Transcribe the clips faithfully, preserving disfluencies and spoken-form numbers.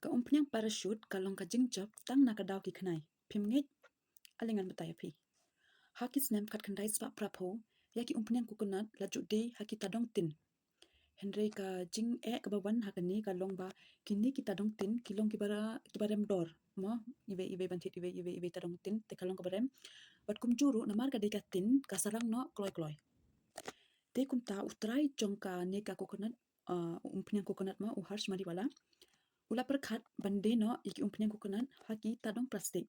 Ka umphniang parachute ka long ka jingjop tang na ka daw ki khnai. Phim ngeit? Ale ngan batai ïa phi. Ha ki snem khatkhyndai spah phraphew, ïa ki umphniang coconut la ju die ha ki tadong tin. Hynrei ka jingeh kaba wan ha kane ka long ba kine ki tadong tin ki long kiba ra-, kiba rem dor. Mo, iwei iwei ban thied iwei iwei iwei tadong tin te ka long kaba rem. Bad kumjuh ruh namar ka dei ka tin ka sarang noh kloi kloi. Te kumta u trai jong kane ka coconut, uh, umphniang coconut mo, u Harsh Mariwala, u la pyrkhat ban die noh ïa ki umphniang coconut ha ki tadong plastik.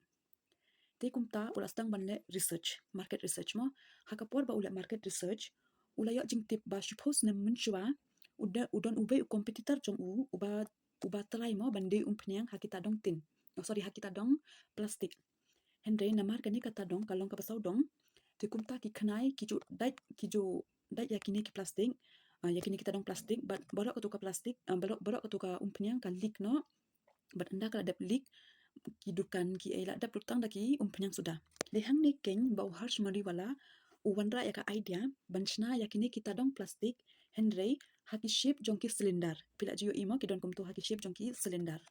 Te kumta u la sdang ban leh research, market research mo. Ha ka por ba u leh market research, u la ïoh jingtip ba shiphew snem mynshuwa u da-, u don uwei u competitor jong u uba, uba trai mo ban die umphniang ha ki tadong tin. Oh, sorry, ha ki tadong plastik. Hynrei namar kane ka tadong ka long kaba sawdong, te kumta ki khnai ki ju dait, ki ju dait ïa kine ki plastik, ah, ïa kine ki tadong plastik, bad baroh katu ka plastik, ah, baroh, baroh katu ka umphniang ka leak noh. Bad ynda ka la dep leak, ki dukan ki ei la dep lut tang da ki umphniang suda. Dei hangne keiñ ba u Harsh Mariwala u wanrah ïa ka idea ban shna ïa kine ki tadong plastik, hynrei ha ki shape jong ki cylinder. Phi la ju ïohi mo, ki don kumtu ha ki shape jong ki cylinder.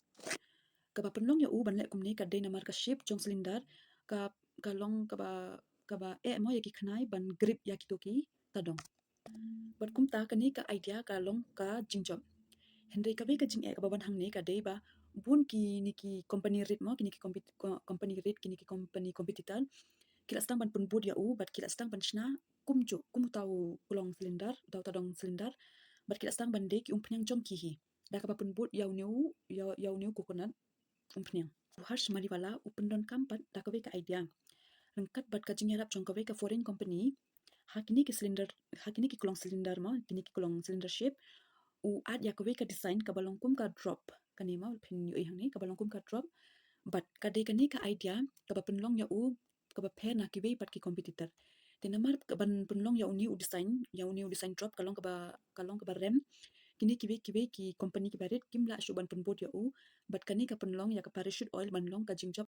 Kaba pynlong ïa u ban leh kumne ka dei namar ka shape jong cylinder ka, ka long kaba, kaba eh mo ïa ki khnai ban grip ïa kito ki tadong. Bad kumta kane ka idea ka long ka jingjop. Hynrei kawei ka jingeh kaba wan hangne ka dei ba bun kine ki company rit mo, kine ki compet-, co-, company rit, kine ki company competitor, ki la sdang ban pynbud ïa u bad ki la sdang ban shna kumjuh, kum uta u klong cylinder, uta u tadong cylinder, bad ki la sdang ban die ki umphniang jong ki hi da kaba pynbud ïa une u, ïa, ïa une u coconut umphniang. U Harsh Mariwala u pyndonkam pat da kawei ka idea. Ryngkat bad ka jingïarap jong kawei ka foreign company, ha kine ki cylinder, ha kine ki klong cylinder mo, kine ki klong cylinder shape, u add ïa kawei ka design kaba long kum ka drop. Kane mo, phin ïohi hangne, kaba long kum ka drop. Bad ka dei kane ka idea kaba pynlong ïa u kaba pher na kiwei pat ki competitor. Te namar ka ban pynlong ïa une u design, ïa une u design drop ka long kaba, ka long kaba rem, kine kiwei kiwei ki company kiba rit kim lah shuh ban pynbud ïa u. Bad kane ka pynlong ïa ka parachute oil ban long ka jingjop